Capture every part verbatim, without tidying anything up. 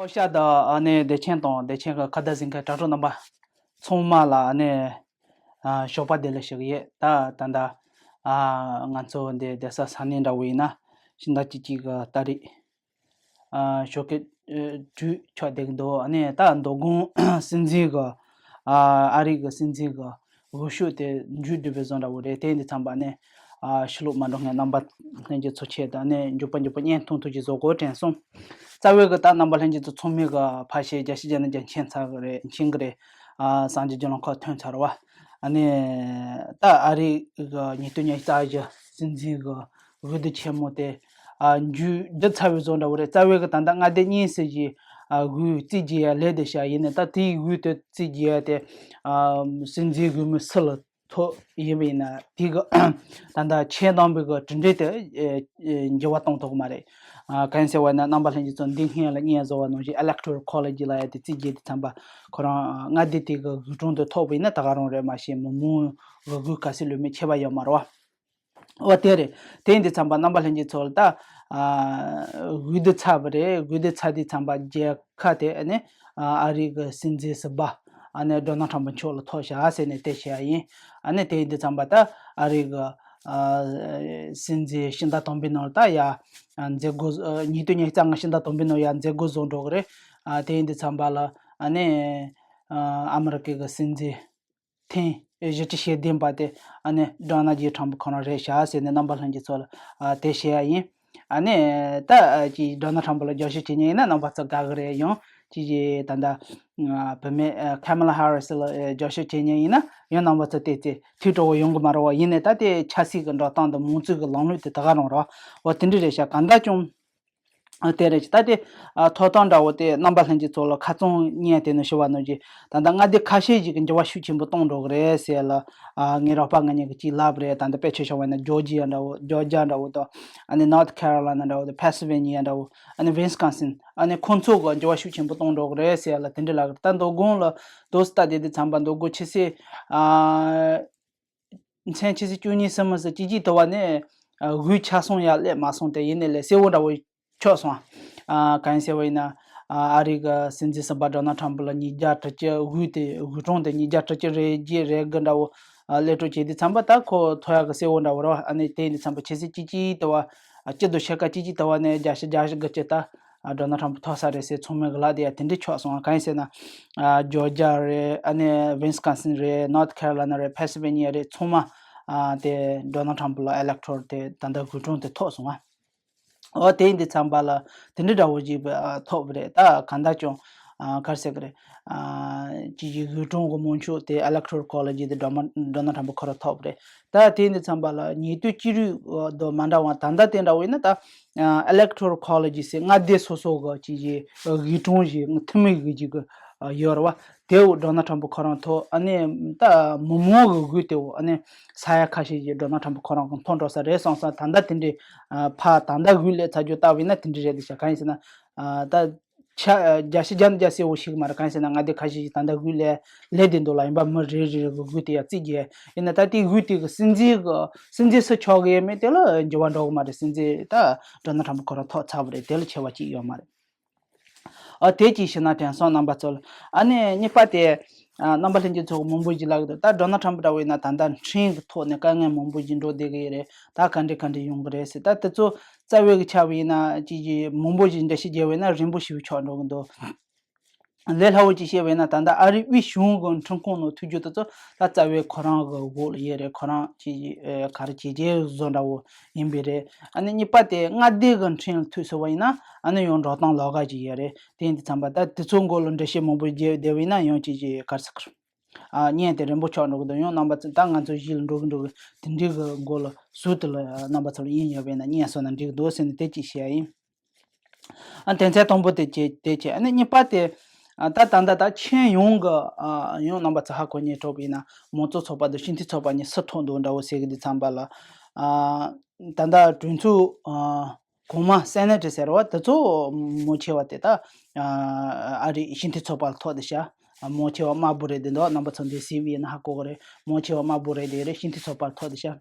ཨོ་ཤ་དང་ཨ་ནི་བདེ་ཆེན་དང་བདེ་ཆེན་གྱི་ཁ་བརྡ་གཟིགས་མཁན་དྲ་གྲོགས་རྣམ་པ་ཚང་མ་ལ་ཨ་ནི་ཨ་ཞོགས་པ་བདེ་ལེགས་ཞུ་གི་ཡོད། ད་ད་ལྟ་ཨ་ང་ཚོ་འདི་བསྡད་ས་ས་གནས་འདྲ་བོ་ཡིན་ན་ཕྱི་ཟླ་བཅུ་གཅིག་གི་ཏ་རིག་ཨ་ཞོགས་ཀའི་ཨ་དྲུག་ཆགས་བསྡད་ཀྱི་འདུག་ཨ་ནི་ད་མདོ་དགོང་སྲིད་འཛིན་གྱི་ཨ་ཨ་རི་གི་སྲིད་འཛིན་གྱི་འོས་ཤོག་དེ་མཇུག་བསྡུས་པའི་བཟོ་འདྲ་བོ་རེད། དེ་ཡིན་དུས་ཙམ་པ་ནས་ཨ་ཕྱི་ལོགས་མ་འགྲོ་མཁན་རྣམ་པ་ལྷན་རྒྱས་ཚོ་ཆེད་དུ་ནས་མགྱོགས་པ་མགྱོགས་པ་བརྙན་ཐུང་ཐུང་ཅིག་བཟོ་དགོས་དྲན་སོང་། རྩ་བའི་གི་ད་རྣམ་པ་ལྷན་རྒྱས་ཚོ་ཚང་མས་གི་ཕལ་ཆེར་བརྒྱ་ཆ་བརྒྱ་ནས་བརྒྱ་མཁྱེན་ཚར་གི་རེད། མཁྱེན་གི་རེད། ཨ་སངས་རྒྱས་རྒྱལ་ལོ་ཁག་ཐོན་ཚར་བ། ཨ་ནི་ད་ཨ་རི་གི་ཉིས་སྟོང་ཉི་ཤུ་རྩ་བཞི་སྲིད་འཛིན་གི་འོས་བསྡུ་ཆེན་མོ་དེ་ཨ་མཇུག་བསྡུ་ཚར་བའི་བཟོ་འདྲ་བོ་རེད། རྩ་བའི་གི་ད་ལྟ་མངའ་སྡེ་གཉིས་ཙམ་གྱི་ཨ་འོས་རྩིས་རྒྱག་ཡ་སླེབས་བསྡད་ཤག་ཡིན་ནའི་ད་དེའི་འོས་དེ་རྩིས་རྒྱག་ཡ་དེ་ཨ་སྲིད་འཛིན་འོས་མི་སུ་ལ་ཐོབ་ཡིན་པ་ཡིན་ན་དེ་གི་ད་ལྟ་ཁྱེད་རྣམ་པའི་གི་གྲུབ་འབྲས་དེ་ཨེ་ཨེ་འགྱུར་བ་གཏོང་ཐུབ་ཀྱི་མ་རེད། ཨ་གང་ཡིན་ཟེར་བ་ཡིན་ན་རྣམ་པ་ལྷན་རྒྱས་ཚོ་འདི་སྔོན་ལ་བརྙན་བཟོ་བ་ནང་བཞིན་Electoral College ལབ་ཡ་དེ་རྩིས་རྒྱག་དུས་ཙམ་པ་ཁོ་རང་མངའ་སྡེ་དེ་གི་འོས་གྲངས་དེ་ཐོབ་པ་ཡིན་ན་ད་ག་རང་རེད། མ་གཞི་མི་མང་གི་འོས་ག་ཚོད་ལོན་མིན་ཁྱད་པར་ཡོད་མ་རེད་བ། འོ་དེ་རེད། དེ་ཡིན་དུས་ཙམ་པ་རྣམ་པ་ལྷན་རྒྱས་ཚོ་ལ་ད་ཨ་འོས་བསྡུ་ཚར་བ་རེད། འོས་བསྡུ་ཚར་དུས་ཙམ་པ་རྒྱལ་ཁ་དེ་ཨ་ནི་ཨ་ཨ་རི་གི་སྲིད་འཛིན་ཟུར་པ་ཨ་ནི་ཌོ་ནལ་ཊམ་པ་མཆོག་ལ་ཐོབ་བཞག་ཟེར་ནས་དེ་བཤད་ཡ་ཡིན། ཨ་ནི་དེ་ཡིན་དུས་ཙམ་པ་ད་ཨ་རི་གི་ཨ་སྲིད་འཛིན་ཕྱི་ཟླ་དང་པོའི་ནང་ལ་ད་ཡ་མཛད་སྒོ་ཨ་ཉིས་སྟོང་ཉི་ཤུ་རྩ་ལྔ་ཕྱི་ཟླ་དང་པོའི་ནང་ཡ་མཛད་སྒོ་བཟོ་འགྲོ་གི་རེད། ཨ་དེ་ཡིན་དུས་ཙམ་པ་ལ་ཨ་ནི་ཨ་ཨ་མི་རི་ཀའི་གི་སྲིད་འཛིན་ཐེངས་བཞི་བཅུ་ཞེ་བདུན་པ་དེ་ཨ་ནི་ཌོ་ནལ་ཇེ་ཊམ་པ་ཁོ་རང་རེད་ཤག་ཟེར་ནས་རྣམ་པ་ལྷན་རྒྱས་ཚོ་ལ་ཨ་དེ་བཤད་ཡ་ཡིན། ཨ་ནི་ད་ཨ་ཅིག་ཌོ་ནལ་ཊམ་པ་ལ་རྒྱབ་སྐྱོར་བྱེད་མཁན་ཡིན་ན་རྣམ་པ་ཚོ་དགའ་གི་རེད། ཡང་ཅིག་ཅིག་ད་ལྟ་ཨ་བུད་མེད་ཨ་ཁ་མ་ལ་ཧ་རི་སི་ལ་ཨ་རྒྱབ་སྐྱོར་བྱེད་མཁན་ཡིན་ན་ཡང་རྣམ་པ་ཚོ་དེ་ཚེ་ཐུགས་སྤྲོ་བོ་ཡོང་གི་མ་རེད་བ། ཡིན་ནའི་ད་དེ་ཆབ་སྲིད་ཀྱི་འགྲོ་སྟངས་དང་མང་གཙོའི་གི་ལམ་ལུགས་དེ་ད་ག་རང་རེད་བ། འོ་དེ་འདྲ་རེད་ཤག་གང་ལྟར་ཀྱང་། ཨ་དེ་རེད། ད་དེ་ཨ་ཐོབ་ཐང་འདྲ་བོ་དེ་རྣམ་པ་ལྷན་རྒྱས་ཚོ་ལ་ཁ་རྩང་བརྙན་དེ་ནས་ཞུ་བ་ནང་བཞིན་ད་ལྟ་མངའ་སྡེ་ཁ་ཤས་ཤིག་གི་འགྱུར་བ་ཤུགས་ཆེན་པོ་གཏོང་འགྲོ་གི་རེད་ཟེར་ལ་ཨ་ངའི་རོགས་པ་ང་གཉིས་ཀྱིས་ཅིག་ལབ་པ་རེད། ད་ལྟ་དཔེ་ཆ་བཞག་པ་ཡིན་ན་ཇོར་ཇི་ཡ་འདྲ་བོ་ཇོར་ཇི་ཡ་འདྲ་བོ་དང་ཨ་ནི་ནོར་ཐི་ཁེ་རོ་ལའི་ན་འདྲ་བོ་དང་ཕེན་སིལ་ཝེ་ནི་ཡ་འདྲ་བོ་ཨ་ནི་ཝིན་སི་ཀོན་སིན་ཨ་ནི་ཁོང་ཚོ་གི་འགྱུར་བ་ཤུགས་ཆེན་པོ་གཏོང་འགྲོ་གི་རེད་ཟེར་ལ་དེ་འདྲ་ལབ་གི་རེད། ད་མདོ་དགོང་ལ་དོ་སི་ལྟ་བསྡད་དུས་ཙམ་པ་མདོ་དགོང་ཕྱི་ཚེས་ཨ། མཚན་ཕྱི་ཚེས་བཅུ་གཉིས་སུ་མི་སུ་གཅིག་གཅིག་དུ་བ་ནས་ཨ་འོས་ཆ་ཚང་ཡར་སླེབས་མ་སོང་། དེ་ཡིན་ནའི་ལས་གསལ་བོ་འདྲ་བོ་ཆགས་སོང་། ཨ་གང་ཡིན་ཟེར་བ་ཡིན་ན་ཨ་ཨ་རི་གི་སྲིད་འཛིན་གསུམ་པ་ཌོ་ནལ་ཊམ་པ་ལ་ཉིས་བརྒྱ་དྲུག་ཅུ་འོས་དེ་འོས་གྲངས་དེ་ཉིས་བརྒྱ་དྲུག་ཅུ་རེ་བརྒྱད་རེ་དགུ་འདྲ་བོ་ཨ་སླེབས་འགྲོ་བྱེད་དུས་ཙམ་པ་ད་ཁོ་ཐོབ་ཡག་གི་གསལ་བོ་འདྲ་བོ་རེད་བ། ཨ་ནི་དེ་ཡིན་དུས་ཙམ་པ་ཕྱི་ཚེས་གཅིག་གཅིག་དུ་བ་ཨ་སྤྱི་ཟླ་ཕྱེད་ཀ་གཅིག་གཅིག་དུ་བ་ནས་བརྒྱ་ཆ་བརྒྱད་ཅུ་གི་སྤྱི་ལྟར། ཨ་ཌོ་ནལ་ཊམ་པ་ཐོབ་ས་རེད་ཟེར་ཚང་མས་གི་ལབ་བསྡད་ཡ་དེ་འདྲ་ཆགས་སོང་། གང་ཡིན་ཟེར་ན། ཨ་ཇོར་ཇི་ཡ་རེད། ཨ་ནི་ཝིན་སི་ཀོན་སིན་རེད། ནོར་ཐི་ཁེ་རོ་ལའི་ན་རེད། ཕེན་སིལ་ཝེ་ནི་ཡ་རེད། ཚང་མ་ཨ་དེ་ཌོ་ནལ་ཊམ་པ་ལ་ཨི་ལེག་ཊོར་དེ་ད་ལྟ་འོས་གྲངས་དེ་ཐོབ་སོང་ཨ། འོ་དེ་ཡིན་དུས་ཙམ་པ་ལ་དེ་འདྲ་འདྲ་བོ་ཞིག་ཨ་ཐོབ་པ་རེད། ད་གང་ལྟར་ཀྱང་ཨ་ག་རེ་ཟེར་གི་རེད། ཨ་ཅིག་ཅིག་འོས་གྲངས་གི་མང་ཤོས་དེ་ཨི་ལེག་ཊོར་ཀོ་ལེ་ཇི་དེ་ཌོ་མ་ཌོ་ནལ་ཊམ་པ་ཁོ་རང་ཐོབ་པ་རེད། ད་དེ་ཡིན་དུས་ཙམ་པ་ལ་ཉེས་དོན་ཅི་རིགས་དང་མ་འདྲ་བ་ད་ལྟ་དེ་འདྲ་བོ་ཡིན་ན་ད། ཨ་ཨི་ལེག་ཊོ་རལ་ཀོ་ལེ་ཇི་ཟེར་མངའ་སྡེ་སོ་སོ་གི་ཅིག་ཅིག་འོས་གྲངས་ཤིག་འཐུས་མི་གི་ཅིག་གི་ཡོད་རེད་བ། དེ་འོག་ཌོ་ནལ་ཊམ་པ་ཁོ་རང་ཐོབ། ཨ་ནི་ད་མི་མང་གི་འོས་དེ་འོག་ཨ་ནི་ས་ཡ་ཁ་ཤས་ཤིག་ཌོ་ནལ་ཊམ་པ་ཁོ་རང་གི་ཐོབ་འགྲོ་ས་རེད་བསམ་སོང་། ད་ལྟ་དེ་འདྲའི་ཨ་ཕ་ད་ལྟ་འོས་སླེབས་ཚར་རྒྱུ་ལྟ་བུ་ཡིན་ན་དེ་འདྲ་རེད་འདུག་ཤག་གང་ཡིན་ཟེར་ན་ཨ་ད་ཆ་བརྒྱ་ཆ་བརྒྱ་ནས་བརྒྱ་གསལ་བོ་ཞིག་མ་རེད། གང་ཡིན་ཟེར་ན་མངའ་སྡེ་ཁ་ཤས་ཤིག་ད་ལྟ་འོས་སླེབས་སླེབས་བསྡད་འདུག་ལ། ཡིན་པ་མི་རེ་རེ་རེ་གི་འོས་དེ་ཡ་རྩིས་རྒྱག་ཡིན་ན་ད་དེ་འོས་དེ་གི་སྲིད་འཛིན་གི་སྲིད་འཛིན་སུ་ཆགས་གི་ཡོད་མེད་དེ་ལ་འགྱུར་བ་འགྲོ་གི་མ་རེད། སྲིད་འཛིན་ད་ཌོ་ནལ་ཊམ་པ་ཁོ་རང་ཐོབ་ཚར་བ་རེད། དེ་ལ་ཆེ་བ་ཅིག་ཡོད་མ་རེད། ཨ་དེ་ཅིག་བྱས་ན་དྲན་སོང་རྣམ་པ་ཚོ་ལ། ཨ་ནི་གཉིས་པ་དེ་ཨ་རྣམ་པ་ལྷན་རྒྱས་ཚོ་གི་མང་པོ་ཞིག་ལབ་གི་འདུག་ད་ཌོ་ནལ་ཊམ་པ་འདྲ་བོ་ཡིན་ན་ད་ལྟ་ཁྲིམས་ཀྱི་ཐོག་ནས་དཀའ་ངལ་མང་པོ་ཞིག་འགྲོ་བསྡད་གི་ཡོད་རེད། ད་ག་འདྲ་ག་འདྲ་ཡོང་གི་རེད་ཟེར། ད་དེ་ཚོ་རྩ་བའི་གི་ཆ་བ་ཡིན་ན་ཅིག་ཅིག་མང་པོ་ཞིག་འགྲེལ་བཤད་བརྒྱབ་པ་ཡིན་ན་རིང་པོ་ཞིག་ཆགས་འགྲོ་གི་འདུག་ལས་སླ་བོ་ཅིག་བཤད་པ་ཡིན་ན་ད་ལྟ་ཨ་རིའི་དབུས་གཞུང་གི་ཁྲིམས་ཁང་ནང་ཐུག་རྒྱུ་དེ་ཚོ་ད་རྩ་བའི་ཁོ་རང་གི་འོག་ལ་ཡོད་རེད། ཁོ་རང་ཅིག་ཨ་ག་རེ་བྱས་རྗེས་བཟོ་འདྲ་བོ་ཡིན་པས་རེད། ཨ་ནི་གཉིས་པ་དེ་མངའ་སྡེ་གི་ཁྲིམས་ལ་ཐུག་སོང་བ་ཡིན་ན་ཨ་ནི་ཡང་འགྲོ་སྟངས་ལོགས་ཀ་ཅིག་ཡོད་རེད། དེ་ཡིན་དུས་ཙམ་པ་ད་དེ་ཚོ་མགོ་ལ་འགྲེལ་བཤད་མང་པོ་བརྒྱབ་བསྡད་པ་ཡིན་ན་ཡང་ཅིག་ཅིག་ག་རེ་ཟེར་གི་རེད། ཨ་བརྙན་དེ་རིང་པོ་ཆགས་འགྲོ་གི་འདུག་ཡང་རྣམ་པ་ཚོ་ད་ང་ཚོ་གཞི་ལ་འགྲོ་གི་འགྲོ་གི་དེ་འདྲའི་གི་མགོ་ལ་ཟུར་དུ་ལ་རྣམ་པ་ཚོ་ལ་དབྱིངས་ཡོད་པ་ཡིན་ན་བརྙན་བཟོ་ན་འགྲིག་གི་འདུག་ཟེར་ནས་དེ་ཅིག་བཤད་ཡིན། ཨ་དོན་ཚན་དང་པོ་དེ་བྱས་དེ་བྱས། ཨ་ནི་གཉིས་པ་དེ་ཨ་ད་ད་ལྟ་ད་ཁྱོན་ཡོངས་ཀྱི་ཨ་ཡང་རྣམ་པ་ཚོ་ཧ་གོ་ཉན་ཐུབ་པ་ཡིན་ན་མང་གཙོ་ཚོགས་པ་དང་སྤྱི་འཐུས་ཚོགས་པ་གཉིས་སུ་ཐོབ་འདུག་འདྲ་བོ་ཟེར་གི་དུས་ཙམ་པ་ལ་ཨ་ད་ལྟ་གྲོས་ཚོགས་ཨ་གོང་མ་སེ་ནེ་ཊི་ཟེར་བ་དེ་ཚོ་མང་ཆེ་བ་དེ་ད་ཨ་ཨ་རི་སྤྱི་འཐུས་ཚོགས་པ་ལ་ཐོབ་བསྡད་ཤག་མང་ཆེ་བ་དམར་པོ་རེད་བསྡད་འདུག་རྣམ་པ་ཚོ་འདི་གཟིགས་པ་ཡིན་ན་ཧ་གོ་གི་རེད། མང་ཆེ་བ་དམར་པོ་རེད་བསྡད་རེད། སྤྱི་འཐུས་ཚོགས་པ་ལ་ཐོབ་བསྡད་ཤག་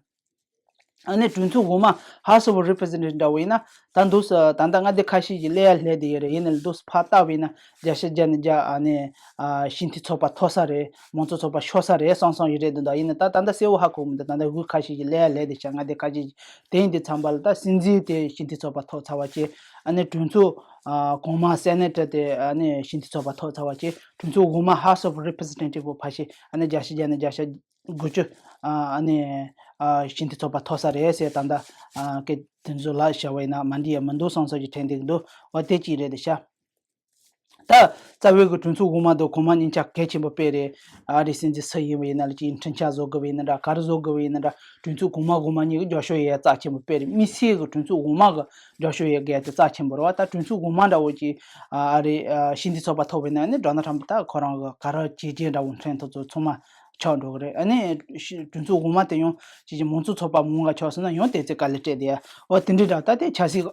ཨ་ནི་གྲོས་ཚོགས་འོག་མ་House of Representatives འདྲ་བོ་ཡིན་ན་ད་འདུག་སེ་ད་ལྟ་མངའ་སྡེ་ཁ་ཤས་ཀྱི་སླེབས་ཡ་སླེབས་བསྡད་ཡོད་རེད། ཡིན་ནའི་འདུག་སེ་ཕར་བལྟས་པ་ཡིན་ན་བརྒྱ་ཆ་བརྒྱ་ནས་བརྒྱ་ཨ་ནི་ཨ་སྤྱི་འཐུས་ཚོགས་པ་ཐོབ་ས་རེད། མང་གཙོ་ཚོགས་པ་ཤོར་ས་རེད་བསམ་བསམ་ཡོད་རེད་འདུག་ད་ཡིན་ནའི་ད་ད་ལྟ་གསལ་བོ་ཧ་གོ་མི་འདུག་ད་ལྟ་འོས་ཁ་ཤས་ཀྱི་སླེབས་ཡ་སླེབས་བསྡད་ཤག་མངའ་སྡེ་ཁ་ཤས་ཀྱི། དེ་ཡིན་དུས་ཙམ་པ་ལ་ད་སྲིད་འཛིན་དེ་སྤྱི་འཐུས་ཚོགས་པ་ཐོབ་ཚར་བ་བྱས། ཨ་ནི་གྲོས་ཚོགས་ཨ་གོང་མ་Senator དེ་ཨ་ནི་སྤྱི་འཐུས་ཚོགས་པ་ཐོབ་ཚར་བ་བྱས། གྲོས་ཚོགས་འོག་མ་House of Representative ཕར་ཕྱིན་ཨ་ནི་བརྒྱ་ཆ་བརྒྱ་ནས་བརྒྱ་ཆ་དགུ་བཅུ་ཨ་ནི་ཨ་སྤྱི་འཐུས་ཚོགས་པ་ཐོབ་ས་རེད་ཟེར། ད་ལྟ་ཨ་སྐད་དེ་ཚོ་ལ་བྱ་བ་ཡིན་ན་མ་འགྲིག་ཡ་མི་འདུག་བསམ་བསམ་ཞིག་དྲན་བསྡད་ཀྱི་འདུག་འོ་དེ་གཅིག་རེད་དེ་ཤག་ད་རྩ་བའི་གི་གྲོས་ཚོགས་འོག་མ་དང་གོང་མ་གཉིས་ཆ་གལ་ཆེན་པོ་དཔེ་རེད། ཨ་རིའི་སྲིད་འཛིན་སུ་ཡིན་པ་ཡིན་ན་ལ་ཅིག་འཕྲིན་བཅར་བཟོ་དགོས་པ་ཡིན་ན་འདྲ། ག་རེ་བཟོ་དགོས་པ་ཡིན་ན་འདྲ། གྲོས་ཚོགས་གོང་མ་གོང་མ་གཉིས་ཀྱི་རྒྱབ་སྐྱོར་ཡོད་ཡ་རྩ་ཆེན་པོ་དཔེ་རེད། དམིགས་བསལ་གི་གྲོས་ཚོགས་འོག་མ་གི་རྒྱབ་སྐྱོར་ཡོད་ཡ་དེ་རྩ་ཆེན་པོ་རེད་བ། ད་གྲོས་ཚོགས་འོག་མ་འདྲ་བོ་ཅིག་ཨ་རིའི་ཨ་སྤྱི་འཐུས་ཚོགས་པ་ཐོབ་པ་ཡིན་ན་ནི་Donald Trump ད་ཁོ་རང་གི་ག་རེ་བྱས་རྗེས་འདྲ་བོ་འཕྲིན་ཐོག་ཚོ་ཚང་མ་ཆགས་འགྲོ་གི་རེད། ཨ་ནི་ཤི་གྲོས་ཚོགས་འོག་མ་དེ་ཡང་ཅིག་ཅིག་མང་གཙོ་ཚོགས་པ་མང་ག་ཆགས་སོང་ན་ཡང་དེ་ཚོས་དཀའ་ལས་སྤྲད་བསྡད་ཡ། འོ་དེ་འདྲའི་འདྲ་ད་དེ་ཆབ་སྲིད་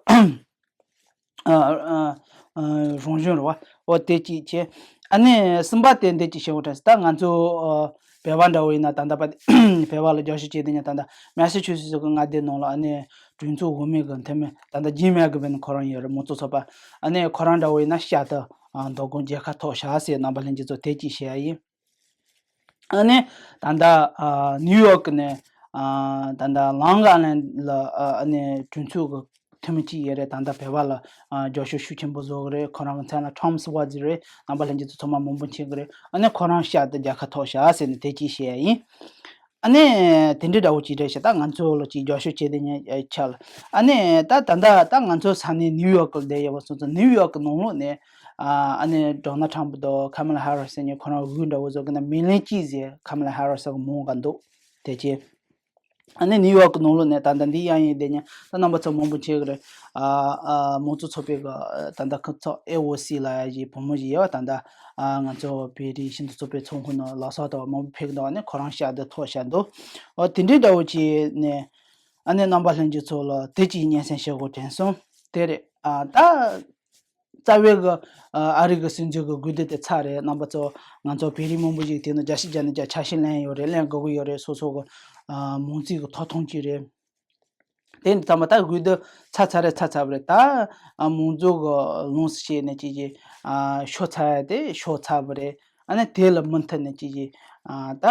ཨ་ཨ་ཨ་རང་བཞིན་རེད་བ། འོ་དེ་གཅིག་བྱས། ཨ་ནི་གསུམ་པ་དེ་འདི་གཅིག་བཤད་དགོས་དྲན་སོང་། ད་ང་ཚོ་ཨ་བོད་པ་འདྲ་བོ་ཡིན་ན་ད་ལྟ་བོད་པ་ལ་རྒྱབ་སྐྱོར་བྱེད་དེ་ཉིད་ད་ལྟ་Massachusetts གི་མངའ་སྡེ་ནང་ལ་ཨ་ནི་གྲོས་ཚོགས་འོག་མའི་གི་འཐུས་མི་ད་ལྟ་Jim McGovern ཁོ་རང་ཡོད་རེད། མང་གཙོ་ཚོགས་པ། ཨ་ནི་ཁོ་རང་འདྲ་བོ་ཡིན་ན་ཤར་དུ་ཨ་མདོ་དགོན་མཇལ་ཁ་ཐོབ་ཤག་ཟེར། རྣམ་པ་ལྷན་རྒྱས་ཚོ་དེ་གཅིག་བཤད་ཡ་ཡིན། ཨ་ནི་ད་ལྟ་ཨ་ནིའུ་ཡོག་ནས་ཨ་ད་ལྟ་Long Island ལ་ཨ་ཨ་ནི་གྲོས་ཚོགས་ཀྱི་འཐུས་མི་གཅིག་ཡོད་རེད། ད་ལྟ་བོད་པ་ལ་ཨ་རྒྱབ་སྐྱོར་ཤུགས་ཆེན་པོ་བཟོ་གི་རེད། ཁོ་རང་གི་མཚན་ལ་Tom Schwarz རེད། རྣམ་པ་ལྷན་རྒྱས་ཚོ་ཚང་མ་མང་པོ་མཁྱེན་གི་རེད། ཨ་ནི་ཁོ་རང་ཤར་དུ་མཇལ་ཁ་ཐོབ་ཤག་ཟེར་ནས་དེ་གཅིག་བཤད་ཡ་ཡིན། ཨ་ནི་དེ་འདྲའི་འདྲ་བོ་གཅིག་རེད་ཤག་ད་ང་ཚོ་ལ་གཅིག་རྒྱབ་སྐྱོར་བྱེད་དེ་ཉན་ཆ་ལ། ཨ་ནི་ད་ད་ལྟ་ད་ང་ཚོ་ས་གནས་ནིའུ་ཡོག་ལ་བསྡད་ཡོད་པ་སོང་ཙང་ནིའུ་ཡོག་གི་ནང་ལོགས་ནས་ཨ་ཨ་ནི་Donald Trump དང་Kamala Harris གཉིས་ཁོ་རང་འོས་འདྲ་བོ་བཟོ་གི་ན་མི་ལན་གཅིག་ཟེར། Kamala Harris གི་མང་ག་འདུག་དེ་རྗེས་ཨ་ནི་ནིའུ་ཡོག་གི་ནང་ལོགས་ནས་ད་ལྟ་འདི་ཡང་ཡིན་བསྡད་ཉན་ད་རྣམ་པ་ཚོ་མང་པོ་མཁྱེན་གི་རེད། ཨ་ཨ་མང་གཙོ་ཚོགས་པའི་གི་ད་ལྟ་ཁོ་ཚོ་ཨེ་ཨོ་སི་ལབ་ཡ་གི་བུ་མོ་ཞིག་ཡོད་པ། ད་ལྟ་ཨ་ང་ཚོ་བོད་རིགས་སྤྱི་མཐུན་ཚོགས་པའི་ཚོགས་ཁང་ནང་ལག་ས་དང་མང་པོ་ཕེབས་འདུག་ཨ་ནི་ཁོ་རང་ཤར་དུ་ཐོབ་ཤག་འདུག་འོ་དེ་འདྲའི་འདྲ་བོ་བྱས་ནས་ཨ་ནི་རྣམ་པ་ལྷན་རྒྱས་ཚོ་ལ་དེ་གཅིག་སྙན་སེང་ཞུ་དགོས་དྲན་སོང་། དེ་རེད། ཨ་ད་རྩ་བའི་གི་ཨ་ཨ་རི་གི་སྲིད་འཛིན་གི་དགོས་འདུན་དེ་ཚར་རེད། རྣམ་པ་ཚོ་ང་ཚོ་བོད་རིགས་མང་པོ་ཞིག་དེ་ནང་བརྒྱ་ཆ་བརྒྱ་ནས་བརྒྱ་ཆ་ཤས་ལེན་ཡོད་རེད། ལེན་དགོས་ཀྱི་ཡོད་རེད། སོ་སོ་གི་ཨ་མང་ཚིག་གི་ཐོབ་ཐང་གཅིག་རེད། དེ་འདི་ཚང་མ་ད་དགོས་འདུན་ཚར་ཚར་རེད། ཚར་ཚར་བ་རེད། ད་ཨ་མང་གཙོ་གི་ལོངས་སུ་སྤྱད་ནས་ཅིག་ཅིག་ཨ་ཤོར་ཚར་ཡ་དེ་ཤོར་ཚར་བ་རེད། ཨ་ནི་དེ་ལ་མུ་མཐུད་ནས་ཅིག་ཅིག་ཨ་ད་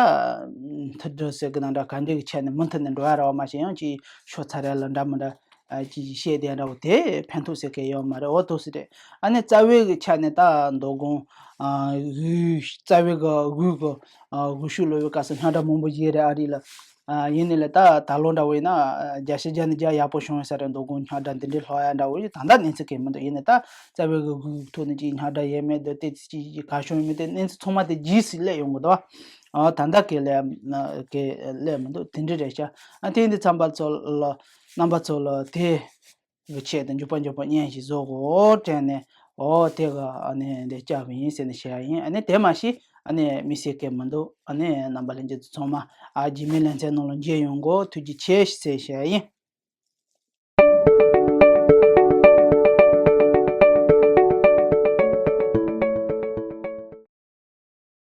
མཐུན་སྒྲིལ་ཟེར་གི་ན་འདྲ་ག་འདྲ་གི་ཆ་ནས་མུ་མཐུད་ནས་འགྲོ་ཡ་རེད་བ། མ་གཞི་ཡང་ཅིག་ཤོར་ཚར་ཡ་ལ་འདྲ་མི་འདྲ་ཨ་ཅིག་ཅིག་བཤད་བསྡད་ཡ་འདྲ་བོ་དེ་ཕན་ཐོགས་ཟེར་གི་ཡོད་མ་རེད། འོ་དོ་སི་རེད། ཨ་ནི་རྩ་བའི་གི་ཆ་ནས་ད་མདོ་དགོན་ཨ་འོས་རྩ་བའི་གི་འོས་གི་ཨ་འོས་ཤོག་ལོག་པའི་སྐབས་སུ་རྙོག་དྲ་མང་པོ་ཡོད་རེད་ཨ་རི་ལ། ཨ་ཡིན་ནའི་ལས་ད་ད་ལོ་འདྲ་བོ་ཡིན་ན་ཨ་བརྒྱ་ཆ་བརྒྱ་ནས་བརྒྱ་ཡག་པོ་བྱུང་ཡོད་ས་རེད། མདོ་དགོན་རྙོག་དྲ་འདི་འདྲའི་ལྷག་ཡ་འདྲ་བོ་ཡིན་ད་ལྟ་གནས་ཚུལ་གང་ཡང་མི་འདུག་ཡིན་ནའི་ད་རྩ་བའི་གི་འོས་ཐོག་ནས་ཅིག་རྙོག་དྲ་ཡོད་མེད་འདུག་དེ་ཅིག་ག་བྱུང་ཡོད་མེད་དེ་གནས་ཚུལ་ཚང་མ་དེ་རྗེས་སུ་སླེབས་ཡོང་གི་འདུག་ཨ་ད་ལྟ་གི་ལས་གི་སླེབས་མི་འདུག་དེ་འདྲ་རེད་ཤག་ཨ་དེ་འདི་ཚང་པ་ཚོ་ལ་རྣམ་པ་ཚོ་ལ་དེ་གི་ཆེད་དུ་མགྱོགས་པོ་མགྱོགས་པོ་བརྙན་ཞིག་བཟོ་དགོས་དྲན་ནས་འོ་དེ་ག་ཨ་ནི་འདི་བཅར་བ་ཡིན་ཟེར་ནས་བཤད་ཡ་ཡིན། ཨ་ནི་དེ་མ་གཞི་ཨ་ནི་དམིགས་བསལ་གང་ཡང་མི་འདུག་ཨ་ནི་རྣམ་པ་ལྷན་རྒྱས་ཚོ་ཚང་མ་ཨ་རྗེས་མའི་ལེ་ཚན་ནང་ལ་མཇལ་ཡོང་གི། ཐུགས་རྗེ་ཆེ་ཟེར་བཤད་ཡ་ཡིན།